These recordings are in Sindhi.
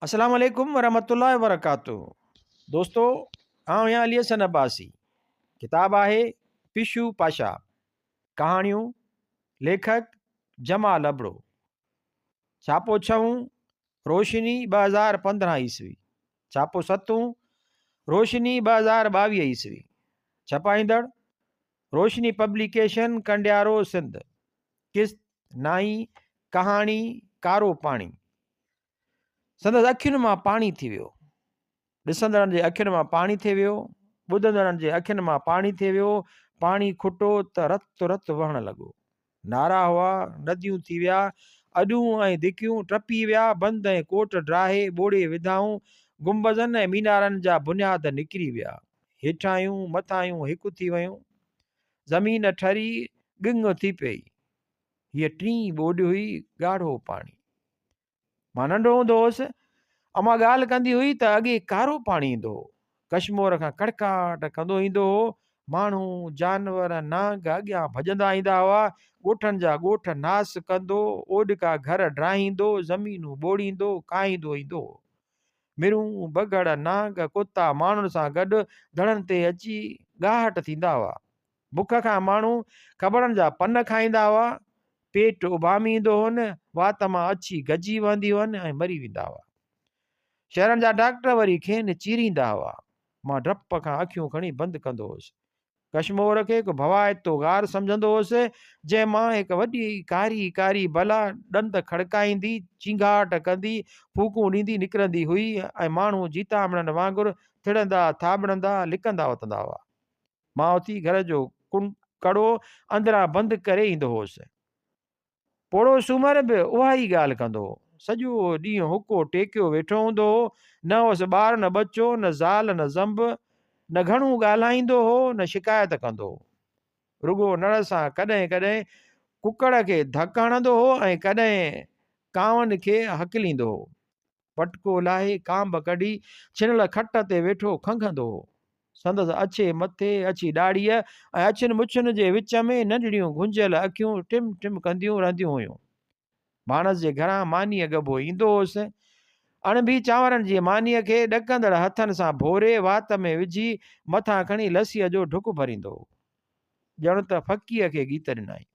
السلام عليڪم ورحمة الله وبرڪاته دوستو آئون آهيان علي حسن عباسي ڪتاب آهي پشو پاشا ڪهاڻيون ليکڪ جمال ابڙو ڇاپو ڇهون روشني 2015 عيسوي ڇاپو ستون روشني 2022 عيسوي ڇپائيندڙ روشني پبليڪيشن ڪنڊيارو سنڌ قسط نائين ڪهاڻي ڪارو پاڻي سندس اکين مان پاڻي ٿي ويو. ڏسندڙن جي اکين مان پاڻي ٿي ويو، ٻڌندڙن جي اکين مان پاڻي ٿي ويو، پاڻي کٽو ته رت رت وهڻ لڳو. نارا هئا، نديون ٿي ويا، اڏون ۽ دڪيون ٽپي ويا، بند ۽ ڪوٽ ڊاهي ٻوڙي وڌائون، گنبذن ۽ مينارن جا بنياد نڪري ويا. هيٺاهيون مٿاهيون هڪ ٿي ويون. زمين ٺري ڳڱ ٿي پيئي. هيء ٽين ٻوڏ هئي، ڳاڙهو پاڻي. مان ننڍو هوندو هوس، امان ڳالهه ڪندي هئي ته اڳي ڪارو پاڻي ايندو هو. ڪشمور کان ڪڙڪاٽ ڪندو ايندو هو. ماڻهو، جانور، نانگ اڳيان ڀڄندا ايندا هئا. ڳوٺن جا ڳوٺ ناس ڪندو، اوڏڪا گهر ڊاهيندو، زمينون ٻوڙيندو، ڪاهيندو ايندو هو. مرون، بگهڙ، نانگ، ڪتا ماڻهن سان گڏ دڙن تي اچي ڳاهٽ ٿيندا هئا. بک کان ماڻهو کٻڙن جا پن کائيندا هئا، پيٽ اڀامي ايندو هئن، وات مان اڇي گجي وهندي هئن ۽ مري ويندا هئا. شهرن جا ڊاڪٽر وري کين چيريندا هئا. مان ڊپ کان اکيون کڻي بند ڪندو هوس. ڪشمور کي هڪ ڀوائتو غار سمجهندو هوس، جنهن مان هڪ وڏي ڪاري ڪاري بلا ڏند کڙڪائيندي، چينگهاٽ ڪندي، ڦوڪون ڏيندي نڪرندي هئي ۽ ماڻهو جيتامڙن وانگر ٿڙندا ٿاٻڙندا لڪندا وتندا هئا. مان اٿي گهر جو ڪڙو اندران بند ڪري ايندو هوس. پوڙهو سومر به اها ئي ڳالهه ڪندو هو. سڄو ڏينهن حقو ٽيڪيو ويٺو هوندو هو. نه هوس ٻار نه ٻچو، نه زال نه زنب. نه گهڻو ڳالهائيندو هو نه شڪايت ڪندو هو. رڳو نڙ سان ڪڏهن ڪڏهن ڪڪڙ کي ڌڪ هڻندو هو ۽ ڪڏهن ڪانون کي هڪليندو هو. پٽڪو لاهي ڪانڀ ڪڍي ڇنل کٽ تي ويٺو کنگهندو هو. سندس اڇي مٿي، اڇي ڏاڙهيء ۽ اڇين مڇن جي وچ ۾ ننڍڙيون گهنجيل اکيون ٽم ٽم ڪنديون رهنديون هيون. ماڻس جي گهران مانيء ڳڀو ايندو هوس. اڻڀي چانورن جي مانيء کي ڏڪندڙ هٿن سان ڀوري وات ۾ وجهي مٿان کڻي لسيء جو ڍڪ ڀريندو هو. ڄڻ ته ڦڪيء کي ڳيت ڏنائين.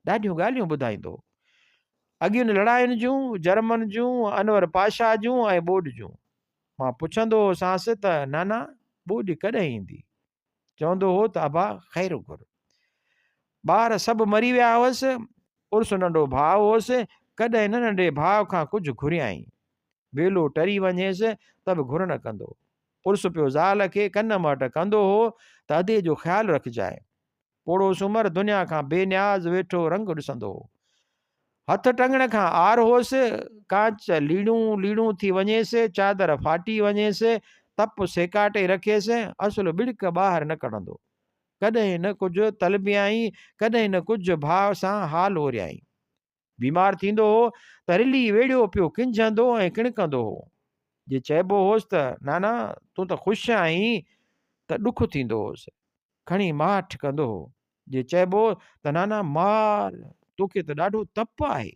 ڏاڍيون ڳالهيون ٻڌائيندو هو. اڳين لڙاين جون، جرمن جون، انور پاشا جون ۽ ٻوڏ جون. مان پڇندو هوسانس ته نانا ٻوڏ ڪڏهن ايندي؟ چوندو هو ته ابا خير گهر. ٻار سڀ مري ويا هئس، عرس ننڍو ڀاء هوس، ڪڏهن نه ننڍي ڀاء کان ڪجهه گهريائين. ويلو ٽري وڃيس ته به گهر نه ڪندو. عرس پيو زال کي ڪن مهٽ ڪندو هو ته ادي جو خيال رکجانء. پوڙهو سومر دنيا کان بي نياز ويٺو رنگ ڏسندو هو. هٿ ٽنگڻ کان عار هوس، ڪانچ ليڙون ليڙون ٿي وڃيس، چادر ڦاٽي وڃيس، تپ سيڪاٽي رکيس، اصل ٻڙڪ ٻاهر نه ڪڍندو. ڪڏهن نه ڪجهه طلبيائين، ڪڏهن نه ڪجهه ڀاء سان حال اوريائين. بيمار ٿيندو هو ته رلي ويڙهيو پيو ڪنجهندو ۽ ڪڻڪندو هو. جي چئبو هوس ته نانا تون ته خوش آهين ته ڏک ٿيندو هوس. کڻي ماٺ ڪندو هو. جي چئبو ته نانا مار توکي ته ڏاڍو تپ آهي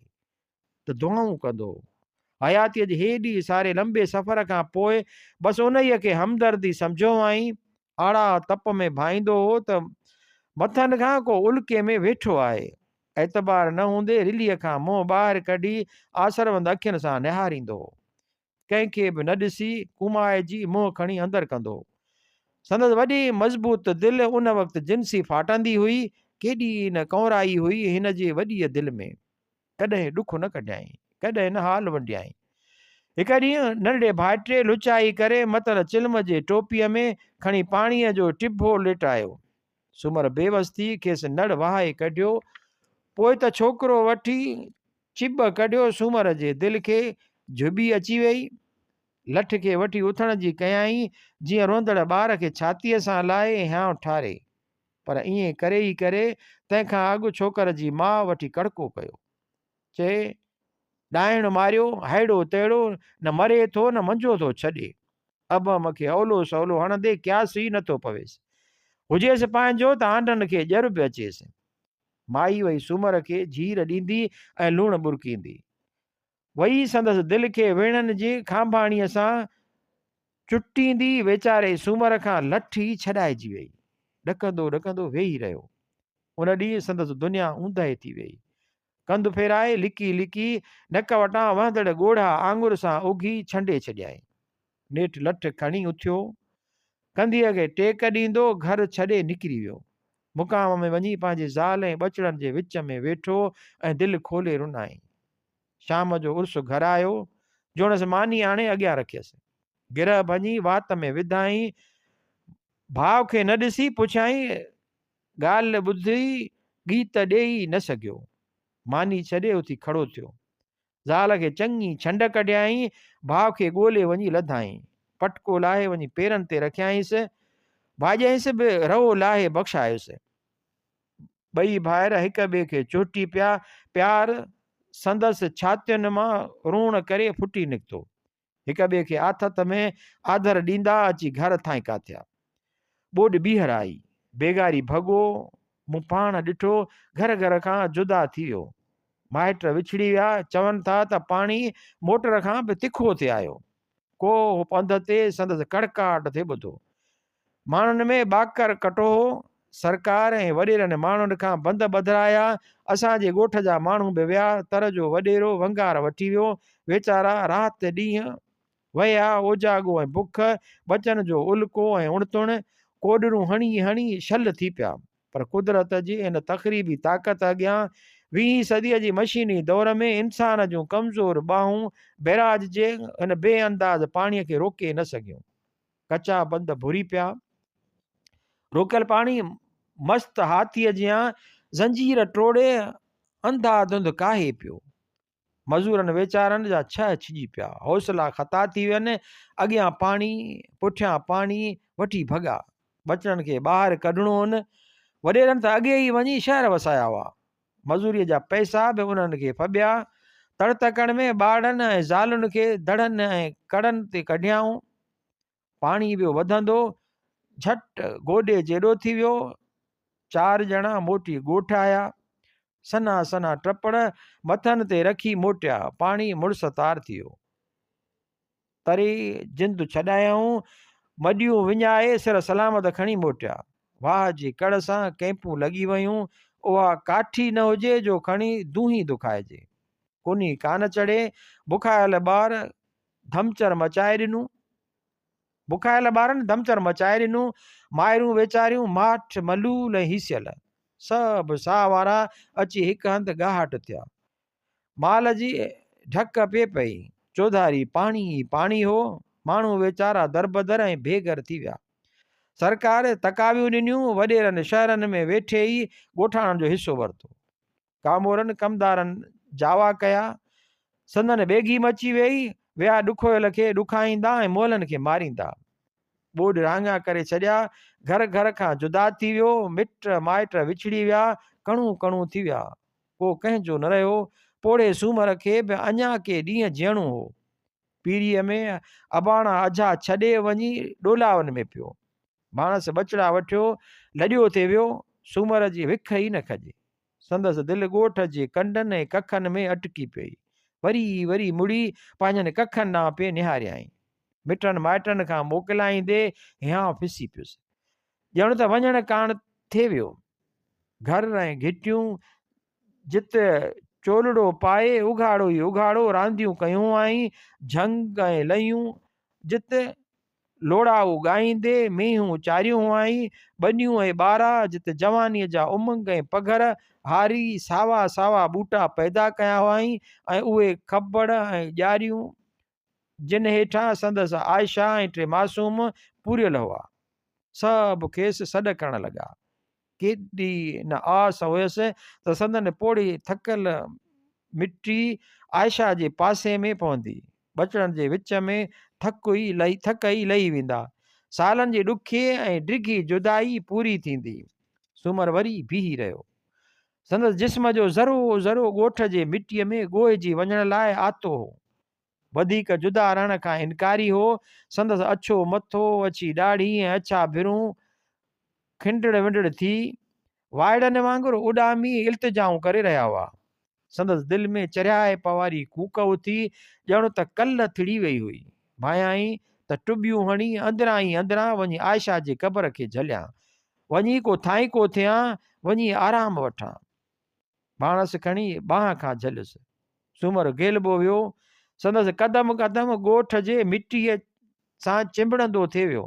ته دعائون ڪندو هو. حياتيء جي هيڏي ساري لنبي سفر کان پوء بس انهيء کي همدردي سمجهيو هئائين. آڙاهه تپ ۾ ڀائيندو هو ته مٿن کان ڪو الڪي ۾ ويٺو آهي. اعتبار نه هوندي رليء کان منهن ٻاهر ڪڍي آسروند اکين سان نهاريندو هو. ڪنهن کي به نه ڏسي ڪومائجي منهن کڻي اندر ڪندو هو. سندس وڏي مضبوط دل ان وقت جنسي ڦاٽندي هئي. ڪيڏي نه ڪنورائي هئي هن جي وڏيء دل ۾. ڪڏهن ڏک نه ڪڍيائين، ڪڏهن نه حال ونڊيائين. هڪ ڏينهن ننڍڙي ڀائٽي لچائي ڪري متل چلم جي ٽوپيء ۾ کڻي پاڻيء جو ٽڀو ليٽايو. سومر بيوس ٿي کيس نڙ وهائي ڪڍيو. پوء ته ڇوڪرو وٺي چٻ ڪڍيو. سومر جي دل کي جهٻي اچي ويئي. لٺ کي وٺي اٿڻ جي ڪيائين، جيئن روئندڙ ٻار کي ڇاتيء سان لائي هيانء ٺاري. پر ائين ڪري ئي ڪري، تنهن کان اڳ ڇوڪر جي ماء وٺي ڪڙڪو ڪيو. چي، ڏائڻ ماريو، ههڙو تهڙو، نه مري ٿو نه منجهو ٿو ڇڏي. ابهم کي اولو سولو هڻندي قياس ئي نٿو پويس. هجيس پنهنجو ته آنڊن کي ڄر به اچيس. مائي وئي سومر کي جهير ڏيندي ۽ لوڻ ٻرڪيندي. وئي سندس دل کي ويڻن جي کانڀاڻيء سان چٽيندي ويچاري سومر کان لٺ ئي ڇڏائجي ويئي. ڏڪندو ڏڪندو ويهي رهيو. ان ڏينهن سندس دنيا اونداهي ٿي ويئي. ڪنڌ ڦيرائي لڪي لڪي نڪ وٽان وهندڙ ڳوڙها آڱر سان اگهي ڇنڊي ڇڏيائين. نيٺ لٺ کڻي اٿيو. ڪنڌيء کي ٽيڪ ڏيندو گهر ڇڏي نڪري ويو. مقام ۾ وڃي پنهنجي زال ۽ ٻچڙن جي وچ ۾ ويٺو ۽ دل کولي رنائين. شام جو عرس گهر آيو. جوڻس ماني آڻي اڳيان رکيس. گرهه ڀڃي وات ۾ وڌائين. ڀاء کي نه ڏسي پڇيائين، ڳالهه ٻڌي ڳيت ڏيئي نه سگهيو. ماني ڇڏي اٿي کڙو ٿيو. زال کي چڱي ڇنڊ ڪڍيائين، ڀاء کي ڳولي وڃي لڌائين. پٽڪو لاهي وڃي پيرن تي رکيائينس. ڀاڄائينس به رئو لاهي بخشايس. ٻئي ڀائر هڪ ٻئي کي چهٽي پيا. پيار سندس ڇاتين مان روڻ ڪري ڦٽي نڪتو. هڪ ٻئي کي آٿت ۾ آڌر ڏيندا اچي گهر ٿائينڪا ٿيا. ٻوڏ ٻيهر آئي. بيگاري ڀڳو. مون پاڻ ڏٺو، گهر گهر کان جدا ٿي ويو. مائٽ وڇڙي ويا. چون ٿا ته پاڻي موٽر کان به تکو ٿي آيو. ڪوهه پنڌ تي سندس ڪڙڪاٽ ٿي ٻڌو. ماڻهن ۾ ٻاڪر ڪٽو هو. سرڪار ۽ وڏيرن ماڻهن کان بند ٻڌرايا. اسان جي ڳوٺ جا ماڻهو به ويا. تر جو وڏيرو ونگار وٺي ويو. ويچارا رات ڏينهن وهيا. اوجاڳو ۽ بک، ٻچن جو الڪو ۽ اڻتڻ، ڪوڏرون هڻي هڻي شل ٿي پيا. پر قدرت جي ان تخريبي طاقت اڳيان ويهين صديء جي مشيني دور ۾ انسان جون ڪمزور ٻانهون بئراج جي ان بي انداز پاڻيء کي روڪي نه سگهيون. ڪچا بند ڀري پيا. روڪيل پاڻي مست هاٿيء جيان زنجير ٽوڙي انڌا ڌنڌ ڪاهي پيو. مزورن ويچارن جا ڇهه ڇڄي پيا. حوصلا خطا ٿي وين. اڳيان پاڻي، پٺيان پاڻي وٺي ڀڳا. ٻچڙن کي ٻاهر ڪڍڻو هن. وڏيرن ته اڳي ئي وڃي شهر وسايا هئا. مزوريء جا پئسا به انهن کي ڦٻيا. تڙ تڪڙ ۾ ٻارڙن ۽ زالن کي دڙن ۽ ڪڙن تي ڪڍيائون. پاڻي ويو وڌندو، جهٽ گوڏي جيڏو ٿي ويو. چار ڄڻا موٽي ڳوٺ آيا. سنها سنها ٽپڙ مٿن تي رکي موٽيا. پاڻي مڙس تار ٿي ويو. تري جند ڇڏايائون، مڏيون وڃائي سر سلامت کڻي موٽيا. واهه جي ڪڙ سان ڪئمپون لڳي ويون. اها ڪاٺي نه هجي جو کڻي دونهين دکائجي. ڪونهي ڪانه چڙهي. بکايل ٻار ڌمچر مچائي ڏنو. بکايل ٻارن ڌمچر مچائي ڏنو. مائرون ويچاريون ماٺ ملول ۽ هيسيل. سڀ ساهه وارا اچي هڪ هنڌ ڳاهٽ ٿيا. مال جي ڍڪ پئي پئي. چوڌاري پاڻي ئي پاڻي هو. ماڻهو ويچارا دربدر ۽ بي گهر ٿي ويا. سرڪار تقاويون ڏنيون. وڏيرن شهرن ۾ ويٺي ئي ڳوٺاڻن جو حصو ورتو. ڪامورن ڪمدارن جاوا ڪيا. سندن ٻيگهي مچي ويئي. ويا ڏکويل کي ڏکائيندا ۽ مئلن کي ماريندا. ٻوڏ راڱا ڪري ڇڏيا. گهر گهر کان جدا ٿي ويو. مٽ مائٽ وڇڙي ويا. ڪڻو ڪڻو ٿي ويا. ڪو ڪنهن جو نه رهيو. پوڙهي سومر کي به اڃا ڪي ڏينهن جيئڻو هو. پيريء ۾ اباڻا اجها ڇڏي وڃي ڏولاون ۾ پيو. ماڻس ٻچڙا وٺيو لڏيو ٿي ويو. سومر جي وک ئي نه کڄي. سندس دل ڳوٺ جي ڪنڊن ۽ ڪکن ۾ اٽڪي پيئي. وري وري مڙي پنهنجن ڪکن ڏانهن پئي نهاريائين. مٽن مائٽن کان موڪلائيندي هيانء ڦسي پيس. ڄڻ ته وڃڻ ڪاڻ ٿي ويو. گهر ۽ گهٽيون جت چولڙو پائي اگهاڙو ئي اگهاڙو رانديون ڪيون هئائين، جهنگ ۽ لئيون جت لوڙائو ڳائيندي مينهون چاريون هئائين، ٻنيون ۽ ٻارا جت جوانيء جا امنگ ۽ پگهر هاري ساوا ساوا ٻوٽا پيدا ڪيا هئائين ۽ اهي کٻڙ ۽ ڄاريون جن هيٺان سندس عائشه ۽ ٽي معصوم پوريل هئا. سڀ کيس سڏ ڪرڻ لڳا. ڪيڏي نه آس هيس ته سندن پوڙهي ٿڪل مٽي عائشه جي پاسي ۾ پوندي. ٻچڙن جي وچ ۾ ٿڪ ئي ٿڪ ئي لهي ويندا. سالن جي ڏکي ۽ ڊگهي جدائي پوري ٿيندي. سومر وري بيهي رهيو. سندس جسم جو ذرو ذرو ڳوٺ جي مٽيء ۾ ڳوهجي وڃڻ لاء آتو هو. وڌيڪ جدا رهڻ کان انڪاري هو. سندس اڇو مٿو، اڇي ڏاڙهي ۽ اڇا ڀرون کنڊڙ ونڊڙ ٿي، وائڙن وانگر اڏامي التجائون ڪري رهيا هئا. سندس دل ۾ چريائپ واري ڪوڪ اٿي، ڄڻ ته ڪل ٿڙي وئي هئي. ڀانيائين ته ٽٻيون هڻي اندران ئي اندران وڃي عائشه جي قبر کي جهليان. وڃي ڪو ٿانئيڪو ٿيان، وڃي آرام وٺان. ڀاڻس کڻي ٻانهن کان جهليس. سومر گهيلبو ويو. سندس قدم قدم ڳوٺ جي مٽيء سان چنبڙندو ٿي ويو.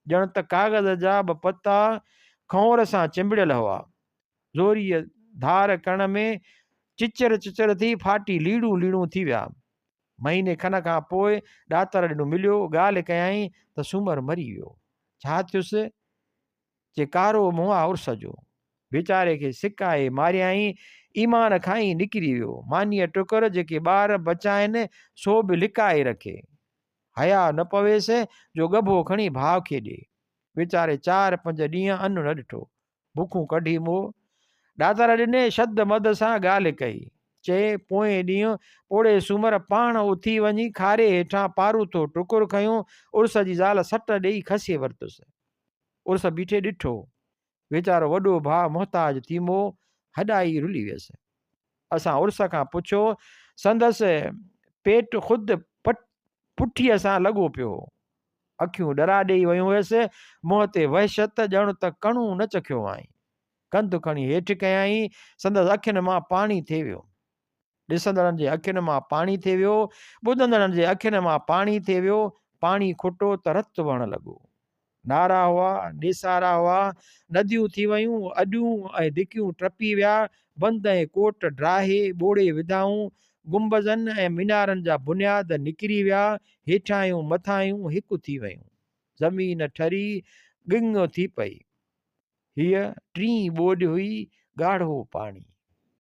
ڄڻ ته ڪاغذ جا ٻه پتا کنئور سان چنبڙيل هئا. زوريء ڌار ڪرڻ ۾ چچر چچر ٿي ڦاٽي ليڙون ليڙون ٿي ويا. مهيني کن کان پوء ڏاتر ڏنو مليو، ڳالهه ڪيائين ته سومر مري ويو. ڇا ٿيس؟ چي ڪارو منهن آ عرس جو. ويچاري کي سڪائي ماريائين، ايمان کان ئي نڪري ويو. مانيء ٽڪر جيڪي ٻار بچائين سو به لڪائي رکي. حياء نه پويس جو ڳڀو کڻي ڀاء کي ڏي. ويچاري چار پنج ڏينهن ان نه ڏٺو. بکون ڪڍي مئو. ڏاتر ڏني شد مد سان ڳالهه ڪئي. چي، پوئين ڏينهن پوڙهي سومر پاڻ اٿي وڃي کاري هيٺان پاروٿو ٽڪر کنيو، عرس جي زال سٽ ڏيئي کسي ورتس. عرس بيٺي ڏٺو. ويچارو وڏو ڀاء محتاج ٿي مئو، هڏا ئي رلي ويس. اسان عرس کان پڇيو، سندس پيٽ خود پٺيء سان لڳو پيو هو. اکيون ڏرا ڏيئي ويون هيس، منهن تي وحشت، ڄڻ ته ڪڻو نه چکيو هئائين. ڪنڌ کڻي هيٺ ڪيائين، سندس اکين مان پاڻي ٿي ويو. ڏسندڙن جي اکين مان پاڻي ٿي ويو، ٻڌندڙن جي اکين مان پاڻي ٿي ويو، پاڻي کٽو ته رت وهڻ لڳو. نعرا هئا، نيسارا هئا، نديون ٿي ويون، اڏيون ۽ دڪيون ٽپي ويا، بند ۽ ڪوٽ ڊاهي ٻوڙي وڌائون، گنبذن ۽ مينارن جا بنياد نڪري ويا، هيٺاهيون مٿاهيون هڪ ٿي ويون. زمين ٺري ڳڱ ٿي پئي. هيء ٽين ٻوڏ هئي، ڳاڙهو پاڻي.